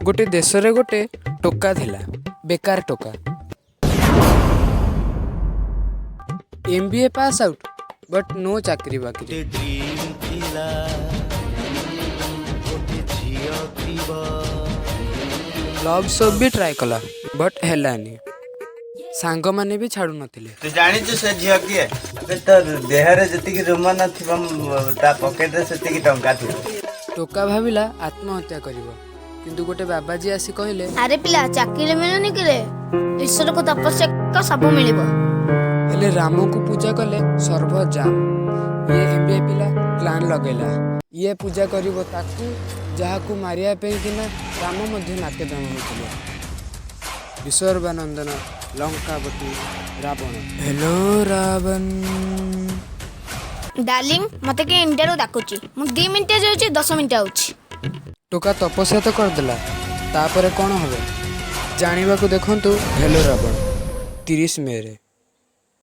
ଗୋଟେ ଦେଶରେ ଗୋଟେ ଟୋକା ଥିଲା, ବେକାର ଟୋକା। MBA pass out, but no ଚାକିରି ବାକିରି। ଗୋଟେ ଡ୍ରିମ୍ ଥିଲା, ଗୋଟେ ଝିଅ ଥିବ। ଲଭ୍ ସବ୍ ବି ଟ୍ରାଏ କଲା, ବଟ୍ ହେଲାନି। ସାଙ୍ଗମାନେ ବି ଛାଡ଼ୁନଥିଲେ। ତୁ ଜାଣିଛୁ ସେ ଝିଅ କିଏ? ଆବେ, ତୋ ଦେହରେ ଯେତିକି ରୁମ ନଥିବ, ତା ପକେଟରେ ସେତିକି ଟଙ୍କା ଥିବ। ଟୋକା ଭାବିଲା ଆତ୍ମହତ୍ୟା କରିବ, କିନ୍ତୁ ଗୋଟେ ବାବାଜୀ ଆସି କହିଲେ, ଆରେ ପିଲା, ଚାକିରି ମିଳୁନି କିରେ? ଈଶ୍ୱରକୁ ତପସ୍ୟା କର, ସବୁ ମିଳିବ। ହେଲେ ରାମଙ୍କୁ ପୂଜା କଲେ ସର୍ଭ ଜାମ୍। ଇଏ ଏମବିଏ ପିଲା ପ୍ଲାନ୍ ଲଗେଇଲା, ଇଏ ପୂଜା କରିବ ତାକୁ ଯାହାକୁ ମାରିବା ପାଇଁ କିନା ରାମ ମଧ୍ୟ ନାକେଦମ ହୋଇଥିଲେ। ବିଶ୍ୱର୍ବାନନ୍ଦନ ଲଙ୍କାପତି ରାବଣ। ହ୍ୟାଲୋ ରାବଣ। ଡାର୍ଲିଂ, ମତେ କିଏ ଇଣ୍ଡିଆରୁ ଡାକୁଛି। ମୁଁ 2 ମିନିଟ୍ ଯାଉଛି, 10 ମିନିଟ୍ ଆଉଛି। ଟୋକା ତପସ୍ୟା ତ କରିଦେଲା, ତାପରେ କ'ଣ ହବ ଜାଣିବାକୁ ଦେଖନ୍ତୁ ହ୍ୟାଲୋ ରାବଣ 30 ମେରେ।